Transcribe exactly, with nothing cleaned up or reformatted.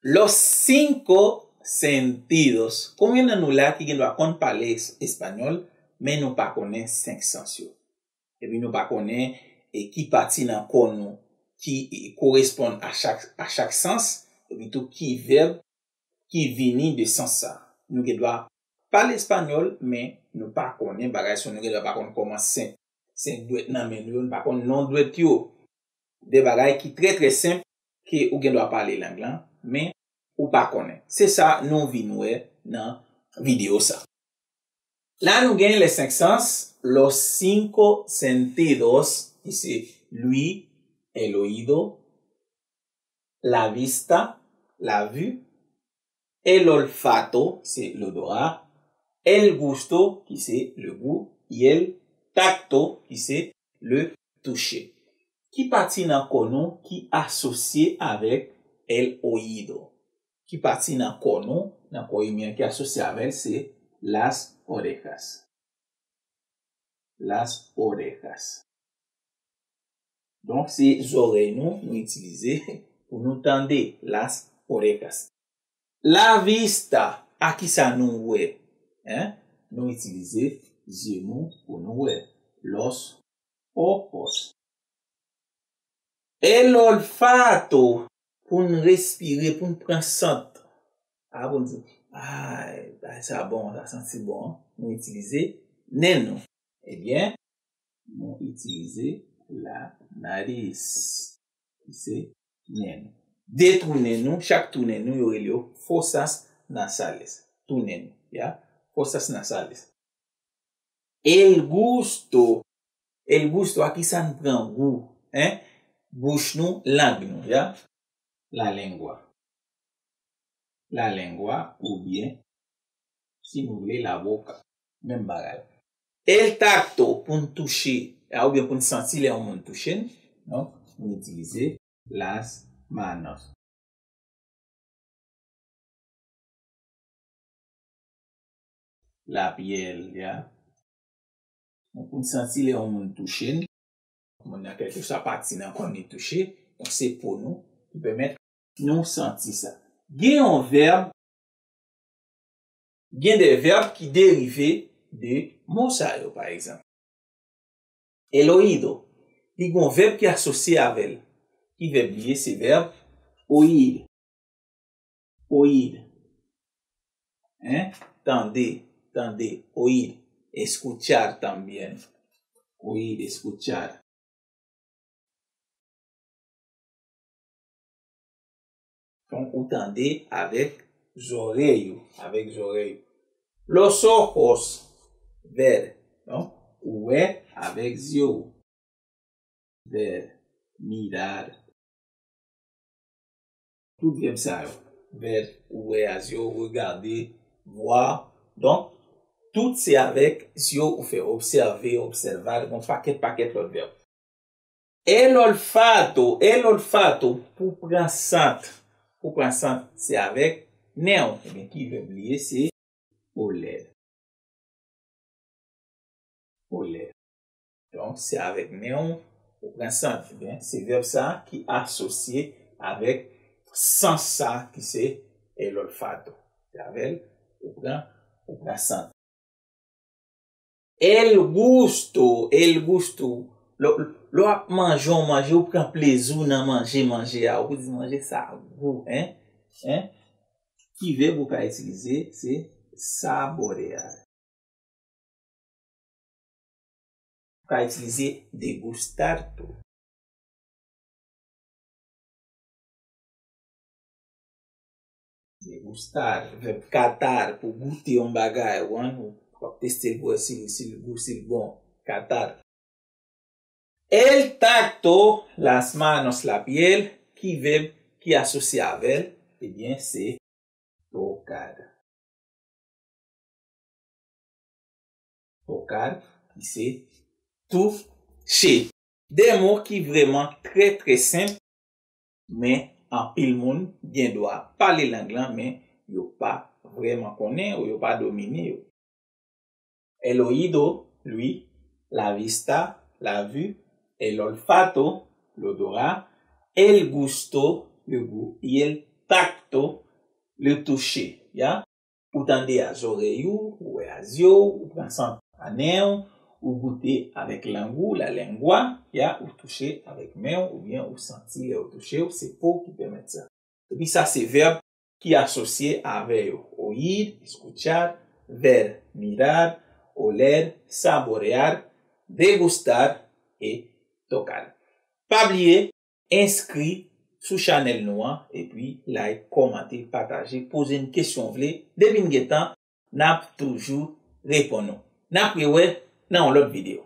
Los cinco sentidos. Konbyen nan nou la ki gendwa konn pale es-, espanyòl, men nou pa konnen senk sans yo? Epi nou pa konnen, e, ki pati nan kò nou ki, e, koresponn a chak, a chak sans, epi tou ki vèb ki vini de sans sa. Nou gendwa pale espanyòl, men nou pa konnen bagay sa yo, nou gendwa pa konn kòman senk, senk dwèt nan men nou yo, nou pa konn non dwèt yo. De bagay ki trè, trè senp ke ou gendwa pale lang lan, men ou pa konnen. Se sa nou vin wè nan videyo sa. La nou gen les senk sans, los cinco sentidos, ki se l'ouïe, el oído, la vista, la vue, el olfato, se l'odorat, el gusto, ki se le goût, y el tacto, ki se le toucher. Ki pati nan kò nou ki asosye avèk el oído? Ki pati nan kò nou, nan kò imen an ki asosye avè l, se las orejas. Las orejas. Donk, se zòrèy nou, nou itilize pou nou tande, las orejas. La vista, a ki sa nou wè? Hein? Nou itilize zye nou pou nou wè. Los ojos. El olfato, pou n respire, pou n pran sant. A, pou n di, ay, bagay sa bon, sa santi bon. Nou itilize nen nou. Ebyen, nou itilize la nariz, ki se nen nou. De twou nen nou, chak twou nen nou, yo rele yo fosas nasales. Twou nen nou, ya, fosas nasales. El gusto. El gusto, a ki sa n pran gou, hein? Bouch nou, lang nou, ya. La lengua. La lengua, oubyen, si nou vle, la boca. Menm bagay. El tacto, pou n touche, a, oubyen pou n santi lè yon moun touche n. Donk, nou itilize las manos. La piel, ya. Donk, pou n santi lè yon moun touche n, moun nan kèlkeswa pati nan kò n li touche, donk se po nou ki pèmèt nou santi sa. Gen yon vèb, gen de vèb ki derive de mo sa yo, pa egzanp. El oído, li gon vèb ki asosye avè l. Ki vèb li ye? Se vèb oír. Oír. Hein? Tande, tande, oír. Escuchar también. Oír, escuchar. Donk, ou tande avèk zòrèy ou, avèk zòrèy ou. Los ojos, ver, donk, ou wè avèk zye w. Ver, mirar. Tout vèb sa yo. Ver, ou wè a zye w, regarder, voir. Donk, tout se avèk zye w ou fè, observer, observar, gon pakèt, pakèt lòt vèb. El olfato, el olfato, pou pran sant. Pou pran sant, se avèk nen w. Ebyen, ki vèb li ye? Se oler. Oler. Donk, se avèk nen w ou pran sant. Ebyen, se vèb sa ki asosye avèk sans sa ki se el olfato. Se avè l ou pran, ou pran sant. El gusto, el gusto. Lè, lè w ap manje yon manje, ou pran plezi w nan manje, manje a, ou di manje sa gou, hein? Hein? Ki vèb ou ka itilize? Se saborear. Ou ka itilize degustar tou. Degustar, vèb catar, pou goute yon bagay, ou, w ap teste l pou wè si l, si l gou, si l bon. Catar. El tacto, las manos, la piel, ki vèb ki asosye avè l? Ebyen, se tocar. Tocar, ki se touche. De mo ki vrèman trè, trè senp, men anpil moun gen dwa pale lang lan, men yo pa vrèman konnen ou yo pa domine yo. El oído, l'ouïe, la vista, la vue, el olfato, l'odorat, el gusto, le goût, y el tacto, le toucher, ya. Ou tande a zòrèy ou, ou wè a zye w, ou pran sant a nen w, ou goute avèk lang ou, la lengua, ya, ou touche avèk men w, oubyen ou santi lè yo touche w, se po ki pèmèt sa. Epi sa se vèb ki asosye avè yo. Oír, escuchar, ver, mirar, oler, saborear, degustar e tocar. Pa bliye, enskri sou chanèl nou an, epi like, kòmante, pataje, poze n kesyon w vle. Depi n gen tan, n ap toujou reponn ou. N ap rewè nan yon lòt videyo.